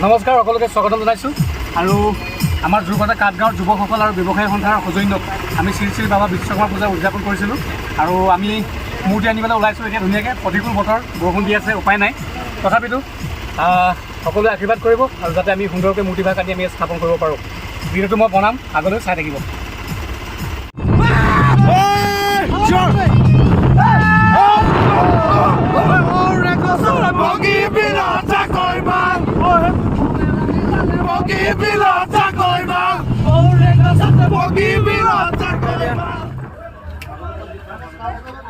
নমস্কাৰ, সকলোকে স্বাগতম জনাইছোঁ। আৰু আমাৰ যোৰকটা কাঠগাঁৱৰ যুৱকসকল আৰু ব্যৱসায়ী সন্থাৰ সৌজন্যত আমি শ্ৰী শ্ৰী বাবা বিশ্বকৰ্মা পূজা উদযাপন কৰিছিলোঁ আৰু আমি মূৰ্তি আনিবলৈ ওলাইছোঁ এতিয়া। ধুনীয়াকৈ প্ৰতিকূল বতৰ, বৰষুণ দি আছে, উপায় নাই। তথাপিতো সকলোৱে আশীৰ্বাদ কৰিব আৰু যাতে আমি সুন্দৰকৈ মূৰ্তিভাগ আনি আমি স্থাপন কৰিব পাৰোঁ। ভিডিঅ'টো মই বনাম, আগলৈ চাই থাকিব। বগী।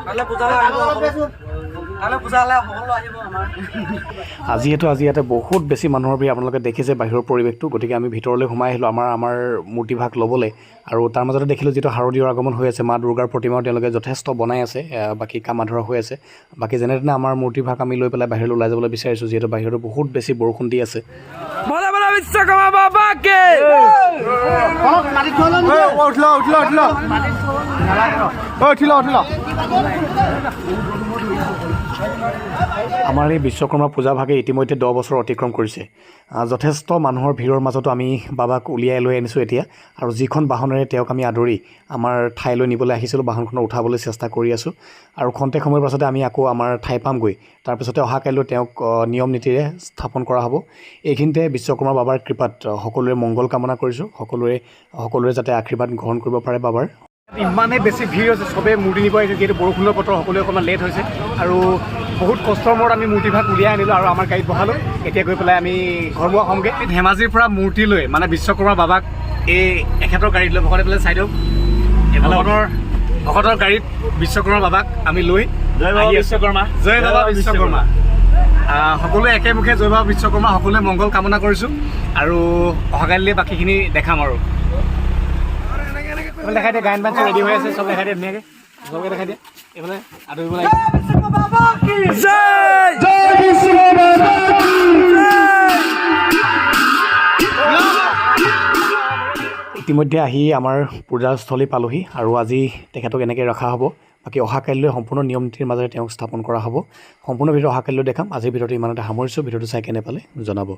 কাইলৈ পূজালৈ আহিব, কাইলৈ পূজালৈ সকলো আহিব আমাৰ। যিহেতু আজি ইয়াতে বহুত বেছি মানুহৰ ভিৰ, আপোনালোকে দেখিছে বাহিৰৰ পৰিৱেশটো, গতিকে আমি ভিতৰলৈ সোমাই আহিলোঁ আমাৰ আমাৰ মূৰ্তিভাগ ল'বলৈ। আৰু তাৰ মাজতে দেখিলোঁ, যিটো শাৰদীয়ৰ আগমন হৈ আছে, মা দুৰ্গাৰ প্ৰতিমাও তেওঁলোকে যথেষ্ট বনাই আছে, বাকী কাম আধৰুৱা হৈ আছে। বাকী যেনে তেনে আমাৰ মূৰ্তিভাগ আমি লৈ পেলাই বাহিৰলৈ ওলাই যাবলৈ বিচাৰিছোঁ, যিহেতু বাহিৰতো বহুত বেছি বৰষুণ দি আছে। बोला बोला विश्वकर्मा बाबा के। উঠিল, উঠিল, উঠিল, উঠিল, উঠিল। আমাৰ এই বিশ্বকৰ্মা পূজাভাগে ইতিমধ্যে 10 বছৰ অতিক্ৰম কৰিছে। যথেষ্ট মানুহৰ ভিৰৰ মাজতো আমি বাবাক উলিয়াই লৈ আনিছোঁ এতিয়া। আৰু যিখন বাহনেৰে তেওঁক আমি আদৰি আমাৰ ঠাইলৈ নিবলৈ আহিছিলোঁ, বাহনখনত উঠাবলৈ চেষ্টা কৰি আছোঁ। আৰু খন্তেক সময়ৰ পাছতে আমি আকৌ আমাৰ ঠাই পামগৈ। তাৰপিছতে অহা কাইলৈ তেওঁক নিয়ম নীতিৰে স্থাপন কৰা হ'ব। এইখিনিতে বিশ্বকৰ্মা বাবাৰ কৃপাত সকলোৰে মংগল কামনা কৰিছোঁ, সকলোৰে সকলোৰে যাতে আশীৰ্বাদ গ্ৰহণ কৰিব পাৰে বাবাৰ। ইমানেই বেছি ভিৰ হৈছে, চবেই মূৰ্তি নিব আহিছে। যিহেতু বৰষুণৰ বতৰ, সকলোৱে অকণমান লেট হৈছে আৰু বহুত কষ্টৰ মূৰত আমি মূৰ্তিভাগ উলিয়াই আনিলোঁ আৰু আমাৰ গাড়ীত বহালোঁ। এতিয়া গৈ পেলাই আমি ঘৰমুৱা হ'মগৈ। এই ধেমাজিৰ পৰা মূৰ্তি লৈ, মানে বিশ্বকৰ্মা বাবাক এই এখেতৰ গাড়ীত লৈ, ভকতে পেলাই চাই দিয়ক, এই ভকতৰ গাড়ীত বিশ্বকৰ্মা বাবাক আমি লৈ জয় বাবা আহি আছোঁ। বিশ্বকৰ্মা। জয় বাবা বিশ্বকৰ্মা। সকলোৱে একেমুখে জয় বাবা বিশ্বকৰ্মা। সকলোৱে মংগল কামনা কৰিছোঁ আৰু অহাকালিলৈ বাকীখিনি দেখাম। আৰু এইফালে দেখাই দিয়ে, গায়ন বায়ন চব ৰেডি হৈ আছে, চব দেখাই দিয়ে ধুনীয়াকৈ, চবকে দেখাই দিয়ে। এইফালে আদৰিব লাগিব। জয় জয় বিশ্বকৰ্মা। ইতিমধ্যে আহি আমাৰ পূজাস্থলী পালোহি আৰু আজি তেখেতক এনেকৈ ৰখা হ'ব। বাকী অহা কাইলৈ সম্পূৰ্ণ নিয়ম নীতিৰ মাজেৰে তেওঁক স্থাপন কৰা হ'ব। সম্পূৰ্ণ ভিডিঅ' অহা কাইলৈ দেখাম। আজিৰ ভিডিঅ'টো ইমানতে সামৰিছোঁ। ভিডিঅ'টো চাই কেনে পালে জনাব।